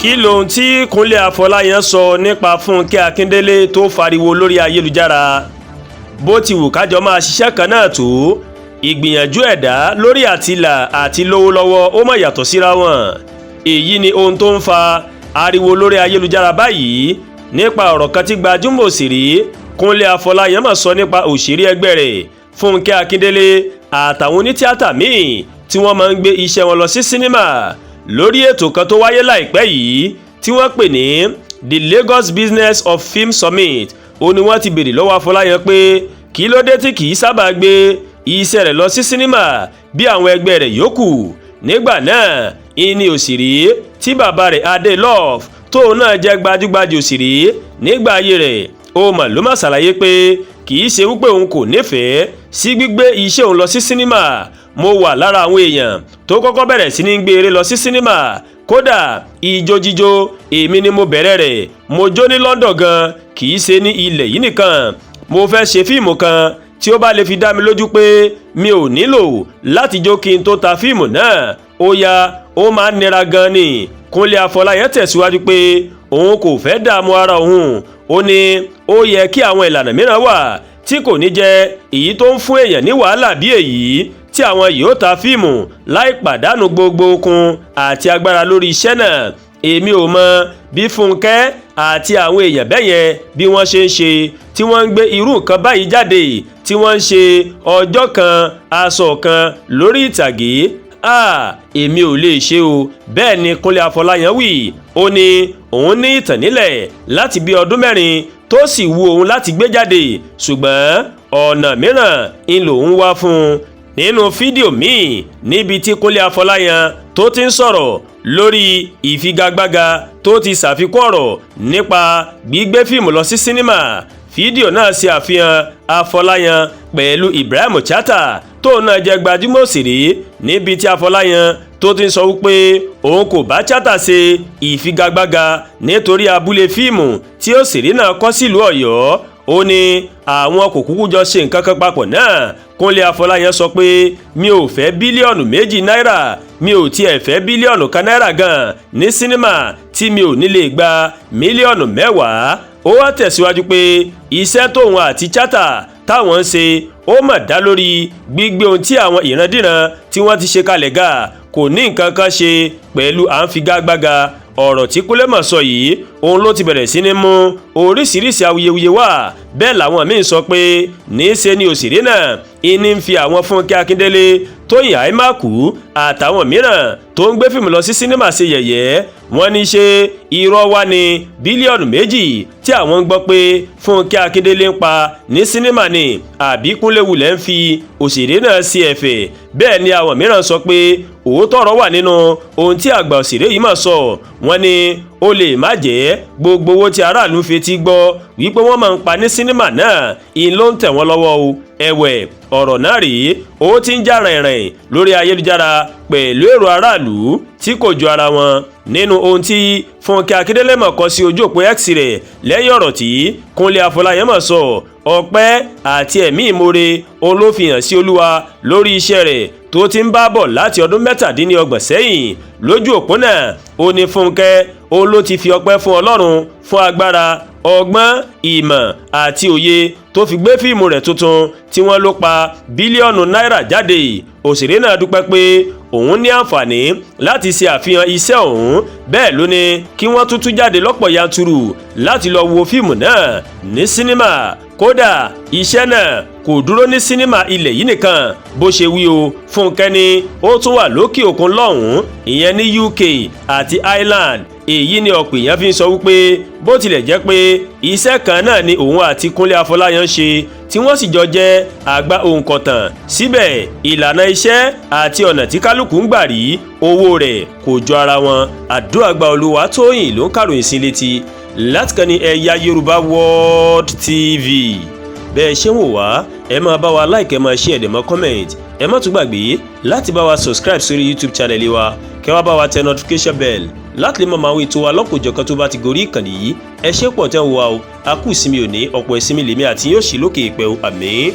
Kí lohun tí Kúnlé Afọláyan sọ nípa Fúnkẹ́ Akíndélé tó fariwo lórí ayélujára? Bó ti wù kájọ máa ṣiṣẹ́ kan náà tó, ìgbìyànjú ẹ̀dá lórí àtìlà àti lówó lọ́wọ́ ó mọ̀ yàtọ̀ síra wọn. Èyí ni ohun tó ń fa ariwo lórí ayélujára báyìí nípa ọ̀rọ̀ kan tí gbajúmọ̀ òṣèré Kúnlé Afọláyan mọ̀ sọ nípa òṣèré ẹgbẹ́ rẹ̀ Fúnkẹ́ Akíndélé àtàwọn onítíátà míì tí wọ́n máa ń gbé iṣẹ́ wọn lọ sí sinimá. Lórí ètò kan tó wáyé láìpẹ́ yìí tí wọ́n pè ní The Lagos Business of Film Summit, ó ní wọ́n ti béèrè lọ́wọ́ Afọláyan pé kí ló dé tí kì í sábà gbé iṣẹ́ rẹ̀ lọ sí sinimá bí àwọn ẹgbẹ́ rẹ̀ yòókù. Nígbà náà ìní òṣèré tí bàbá rẹ̀ Adé Love, tóun náà jẹ́ gbajúgbajà òṣèré nígbà ayé rẹ̀, ó mà ló má ṣàlàyé pé kì í ṣe wípé òun kò nífẹ̀ẹ́ sí gbígbé iṣẹ́ òun lọ sí sinimá. "Mo wà lára àwọn èèyàn tó kọ́kọ́ bẹ̀rẹ̀ sí ní gbé eré lọ sí sinimá. Kódà ijó jíjó, èmi ni mo bẹ̀rẹ̀ rẹ̀. Mo jó ní London gan, kì í ṣe ní ilẹ̀ yìí nìkan. Mo fẹ́ ṣe fíìmù kan tí ó bá lè fi dá mi lójú pé mi ò nílò láti jó kí n tó ta fíìmù náà, ó yá, ó máa ń nira gan ni." Kúnlé Afọláyan tẹ̀síwájú pé òun kò fẹ́ dààmú ara òun. Ó ní ó yẹ kí àwọn ìlànà mìíràn wà tí kò ní jẹ́ èyí tó ń fún èèyàn ní wàhálà, bí èyí tí àwọn yóò ta fíìmù láì pàdánù gbogbo okun àti agbára lórí iṣẹ́ náà. "Èmi ò mọ bí Fúnkẹ́ àti àwọn èèyàn bẹ́ẹ̀ yẹn bí wọ́n ṣe ń ṣe tí wọ́n ń gbé irú nǹkan báyìí jáde, tí wọ́n ń ṣe ọjọ́ kan aṣọ kan lórí ìtàgé. Ah, èmi ò lè ṣe o." Bẹ́ẹ̀ ni Kúnlé Afọláyan wí. Ó ní òun ní ìtàn nílẹ̀ láti bí ọdún 4 tó sì wu òun láti gbé jáde, ṣùgbọ́n ọ̀nà mìíràn ń lòun wá fún un. Nínú fídíò míì níbi tí Kúnlé Afọláyan tó ti ń sọ̀rọ̀ lórí ìfigagbága tó ti ṣàfikún ọ̀rọ̀ nípa gbígbé fíìmù lọ sí sinimá, fídíò náà ṣe àfihàn Afọláyan pẹ̀lú Ibrahim Chatta, tóun náà jẹ́ gbajúmọ̀ òṣèré, níbi tí Afọláyan tó ti ń sọ wípé òun kò bá Chatta ṣe ìfigagbága nítorí abúlé fíìmù tí òṣèré náà kọ́ sílùú Ọ̀yọ́. Ó ní àwọn kò kúkú jọ ṣe nǹkan kan papọ̀ náà. Kúnlé Afọláyan sọ pé mi ò fẹ́ bílíọ̀nù 2 náírà, mi ò tiẹ̀ fẹ́ bílíọ̀nù 1 náírà gan ní sinimá tí mi ò ní lè gba mílíọ̀nù 10. Ó wá tẹ̀síwájú pé iṣẹ́ tóun àti Chatta táwọn ń ṣe, ó mà dá lórí gbígbé ohun tí àwọn ìrandíran tí wọ́n ti ṣe kalẹ̀ ga, kò ní nǹkan kan ṣe pẹ̀lú à ń figagbága. Ọ̀rọ̀ tí Kúnlé mọ̀ sọ yìí, òun ló ti bẹ̀rẹ̀ sí ní mú oríṣiríṣi awuyewuye wá. Bẹ́ẹ̀ làwọn míín sọ pé níṣe ni òṣèré náà ìní ń fi àwọn Fúnkẹ́ Akíndélé, Tóyìn Àìmákù àtàwọn mìíràn tó ń gbé fíìmù lọ sí sinimá ṣe yẹ̀yẹ́. Wọ́n ní ṣe irọ́ wá ní bílíọ̀nù 2 tí àwọn ń gbọ́ pé Fúnkẹ́ Akíndélé ń pa ní sinimá ni, àbí Kúnlé wulẹ̀ ń fi òṣèré náà ṣe ẹ̀fẹ̀? Bẹ́ẹ̀ ni àwọn mìíràn sọ pé òótọ́ ọ̀rọ̀ wà nínú ohun tí àgbà òṣèré yìí mà sọ. Wọ́n ní ó lè má jẹ́ gbogbo owó tí aráàlú fetí gbọ́ wípé wọ́n máa ń pa ní sinimá náà ìn ló ń tẹ̀ wọ́n lọ́wọ́ o. Ẹ̀wẹ̀, ọ̀rọ̀ náà rèé, ó ti ń jà rìnrìn lórí ayélujára pẹ̀lú èrò aráàlú tí kò ju ara wọn. Nínú ohun tí Fúnkẹ́ Akíndélé mọ̀ kọ sí ojú òpó X rẹ̀ lẹ́yìn ọ̀rọ̀ tí Kúnlé Afọláyan mọ̀ sọ, ọpẹ́ àti ẹ̀mí ìmoore òun ló fi hàn sí Olúwa lórí iṣẹ́ rẹ̀ tó ti ń bá bọ̀ láti ọdún 37 sẹ́yìn. Lójú òpó náà, ó ní Fúnkẹ́ òun ló ti fi ọpẹ́ fún Ọlọ́run fún agbára, ọgbọ́n, ìmọ̀ àti òye tó fi gbé fíìmù rẹ̀ tuntun tí wọ́n ló pa bílíọ̀nù náírà jáde. Òṣèré náà dúpẹ́ pé òun ní àǹfààní láti ṣe àfihàn iṣẹ́ òun. Bẹ́ẹ̀ ló ní kí wọ́n tún tú jáde lọ́pọ̀ yanturu láti lọ wo fíìmù náà ní sinimá. Kódà iṣẹ́ náà kò dúró ní sinimá ilẹ̀ yìí nìkan bó ṣe wí o. Fúnkẹ́ ni ó tún wà lókè òkun lọ́hùn-ún, ìyẹn ní UK àti Ireland. Èyí ni ọ̀pọ̀ èèyàn fi ń sọ wípé bó tilẹ̀ jẹ́ pé iṣẹ́ kan náà ni òun àti Kúnlé Afọláyan ṣe, tí wọ́n sì jọ jẹ́ àgbà òǹkọ̀tàn, síbẹ̀ ìlànà iṣẹ́ àti ọ̀nà tí kálukú ń gbà rí owó rẹ̀ kò jọ ara wọn. Àdúràgbà Olúwatóyìn ló ń kàròyìn sí létí láti kàn ní Ẹ̀yà Yorùbá World TV. Bẹ́ẹ̀ ṣé ń wò wá, ẹ máa bá wa like, ẹ máa share, ẹ dẹ̀ máa comment. Ẹ má tún gbàgbé láti bá wa subscribe sórí YouTube channel wa, kẹ́ wá bá wa tẹ notification bell láti lè mọ àwọn ètò wa lọ́kòjọ̀kan tó bá ti gorí ìkànnì yìí. Ẹ ṣé pọ̀ tẹ́ ń wá o. A kú ìsinmi òní, ọ̀pọ̀ ìsinmi lèmi àti yóò ṣí lókè ìpẹ́ o. Àmín.